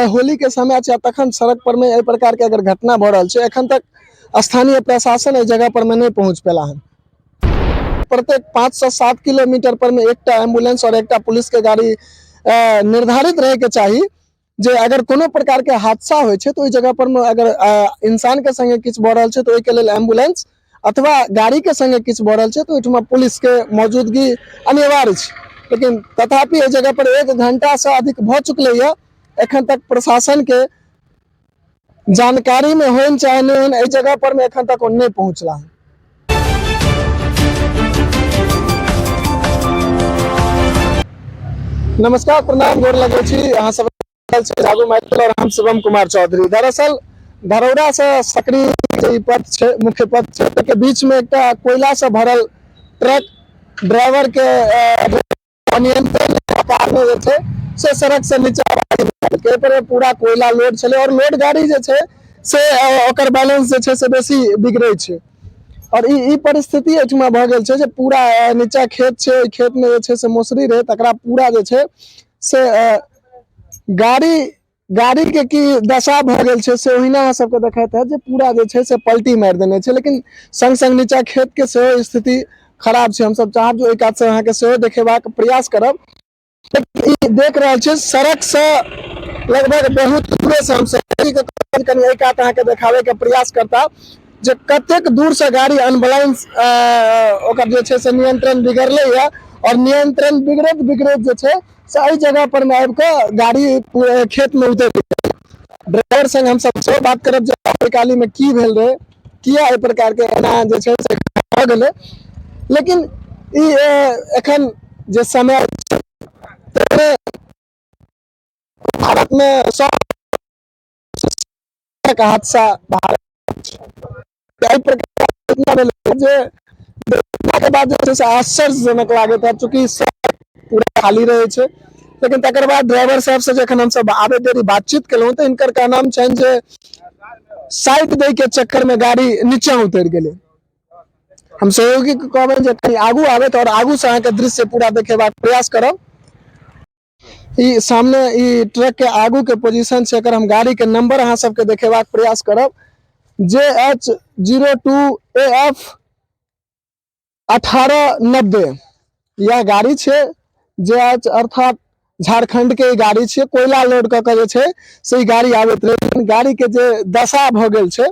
होली के समय छै, तखन सड़क पर में एहि प्रकार के अगर घटना भऽ रहल छै, एखन तक स्थानीय प्रशासन एहि जगह पर में नहि पहुंच पेला हन। प्रत्येक 5 से 7 किलोमीटर पर में एकटा एम्बुलेंस और एकटा पुलिस के गाड़ी निर्धारित रहे के चाही, जे अगर कोनो प्रकार के हादसा होइ छै तऽ ओहि जगह पर मे अगर इंसान के संगे किछु भऽ रहल छै तऽ ओहिके लेल एम्बुलेंस अथवा गाड़ी के संगे किछु भऽ रहल छै तऽ ओहिठमा पुलिस के मौजूदगी अनिवार्य छै। लेकिन तथापि एहि जगह पर 1 घंटा से अधिक भऽ चुकलै यऽ, एखन तक प्रशासन के जानकारी में होइन चाहे नहि होइन, एहि जगह पर में एखन तक ओ नहि पहुँचला हन। नमस्कार, प्रणाम, गोर लगै छी अहाँ सब जागू मैथिल और हम शिवम कुमार चौधरी। दरअसल धरौरा से सकरी जे ई पथ छै, मुख्य पथ छै, ताहिके बीच में एकटा कोयला से भरल ट्रक ड्राइवर के अनियंत्रण कार जे छै से सड़क से नीचा के पर पूरा कोयला लोड छलै और लोड गाड़ी जे छै से ओकर बैलेंस जे छै से बेसी बिगड़ै छै। और ई परिस्थिति एहिठमा भऽ गेल छै जे पूरा नीचा खेत छै, ओहि खेत में जे छै से मौसरी रहै, तकरा पूरा जे छै से गाड़ी के की दशा भऽ गेल छै से ओहिना अहाँ सबके देखैत हैत जे पूरा जे छै से पलटी मारि देने छै। लेकिन संग संग नीचा खेत के सेहो स्थिति खराब छै। हमसब चाहब जे ओहि कात से अहाँके सेहो देखेबाक प्रयास करब। ई देख रहल छी सड़क से लगभग बहुत दूरे से हमसब कनि एहि कात अहाँके देखाबे के प्रयास करता जे कतेक दूर से गाड़ी अनबैलेंस ओकर जे छै से नियंत्रण बिगड़लै यऽ और नियंत्रण बिगड़ैत बिगड़ैत जे छै से एहि जगह पर मे आबि कऽ गाड़ी पूरे खेत में उतरि गेल। ड्राइवर संग हमसब सेहो बात करब जे काली में की भेल रहै, किया एहि प्रकार के एना जे छै से भऽ गेलै। लेकिन ई एखन जे समय भारत में सब हादसा भारत एहि प्रकार भेलै जे के बाद जे छै से आश्चर्यजनक लागैत हैत, चूँकि सड़क पूरा खाली रहै छै। लेकिन तकर बाद ड्राइवर साहब से जखन हमसब आबे देरी बातचीत केलहुँ तऽ हिनकर कहनाम छनि जे साइड दै के चक्कर में गाड़ी नीचा उतरि गेलै। हम सहयोगी के कहबनि जे कनि आगू आबथि और आगू से अहाँके दृश्य पूरा देखेबाक प्रयास करब। ई सामने ई ट्रक के आगू के पोजीशन छै, एकर हम गाड़ी के नंबर अहाँ सबके देखेबाक प्रयास करब। JH 02 AF 1890 यह गाड़ी छै, जे एच अर्थात झारखंड के ई गाड़ी छै। कोयला लोड कऽ के जे छै से ई गाड़ी आबैत रहै। लेकिन गाड़ी के जे दशा भऽ गेल छै,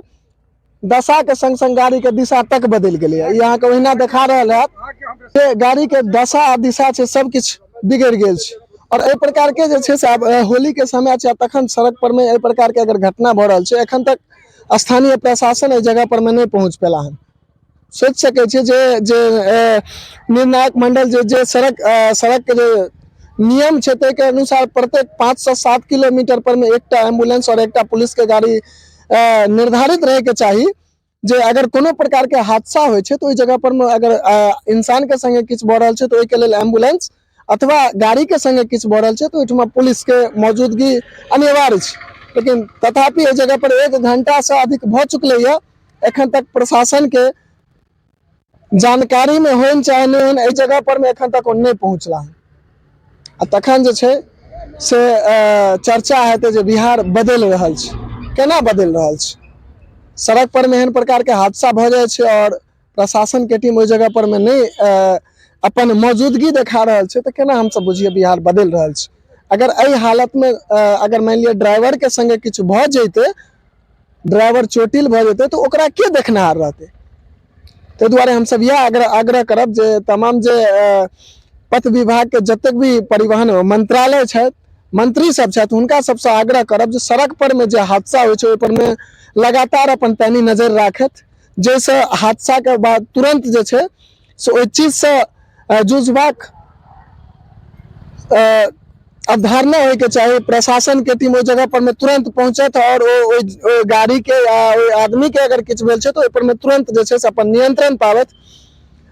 दशा के संग संग गाड़ी के दिशा तक बदलि गेलैए। ई अहाँके ओहिना देखा रहल हैत जे गाड़ी के दशा आ दिशा छै सब किछु बिगड़ि गेल छै। और एहि प्रकार के जे छै से आब होली के समय छै, तखन सड़क पर में एहि प्रकार के अगर घटना भऽ रहल छै, एखन तक स्थानीय प्रशासन एहि जगह पर में नहि पहुंच पेला हन। सोचि सकै छियै जे जे निर्णायक मंडल जे जे सड़क सड़क के जे नियम छै ताहिके अनुसार प्रत्येक 5 से 7 किलोमीटर पर में एकटा एम्बुलेंस और एकटा पुलिस के गाड़ी निर्धारित रहे के चाही, जे अगर कोनो प्रकार के हादसा होइ छै तऽ ओहि जगह पर में अगर इंसान के संगे किछु भऽ रहल छै तऽ ओहिके लेल एम्बुलेंस अथवा गाड़ी के संगे किछु भऽ रहल छै तऽ ओहिठमा पुलिस के मौजूदगी अनिवार्य छै। लेकिन तथापि एहि जगह पर 1 घंटा से अधिक भऽ चुकलै यऽ, एखन तक प्रशासन के जानकारी में होइन चाहे नहि होइन, एहि जगह पर में एखन तक ओ नहि पहुँचला हन। आ तखन जे छै से चर्चा हेतै जे बिहार बदलि रहल छै। केना बदलि रहल छै? सड़क पर में एहन प्रकार के हादसा भऽ जाइ छै और प्रशासन के टीम ओहि जगह पर में नहि अपन मौजूदगी देखा रहल छै, तऽ केना हमसब बुझियै बिहार बदलि रहल छै? अगर एहि हालत में अगर मानि लिअ ड्राइवर के संगे किछु भऽ जैतै, ड्राइवर चोटिल भऽ जेतै, तऽ ओकरा के देखनिहार रहतै? ताहि दुआरे हमसब इएह आग्रह करब जे तमाम जे पथ विभाग के जतेक भी परिवहन मंत्रालय छथि, मंत्री सब छथि, हुनका सबसँ आग्रह करब जे सड़क पर में जे हादसा होइ छै ओहि पर में लगातार अपन पैनी नजरि राखथि, जाहिसँ हादसा के बाद तुरंत जे छै से ओहि चीजसँ जूझबाक अवधारणा होइके चाही। प्रशासन के टीम ओहि जगह पर में तुरंत पहुंचत और ओहि गाड़ी के या ओहि आदमी के अगर किछु भेल छै तऽ ओहि पर में तुरंत जे छै से अपन नियंत्रण पाबत।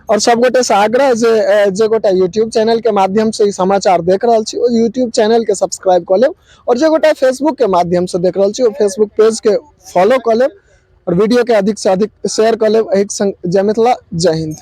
और सब गोटे से आग्रह जे जे गोटा यूट्यूब चैनल के माध्यम से ई समाचार देख रहल छी ओ यूट्यूब चैनल के सब्सक्राइब कऽ लेब, और जे गोटा फेसबुक के माध्यम से देख रहल छी ओ फेसबुक पेज के फॉलो कऽ लेब और वीडियो के अधिक से अधिक शेयर कऽ लेब। एहिके संग जय मिथिला, जय हिंद।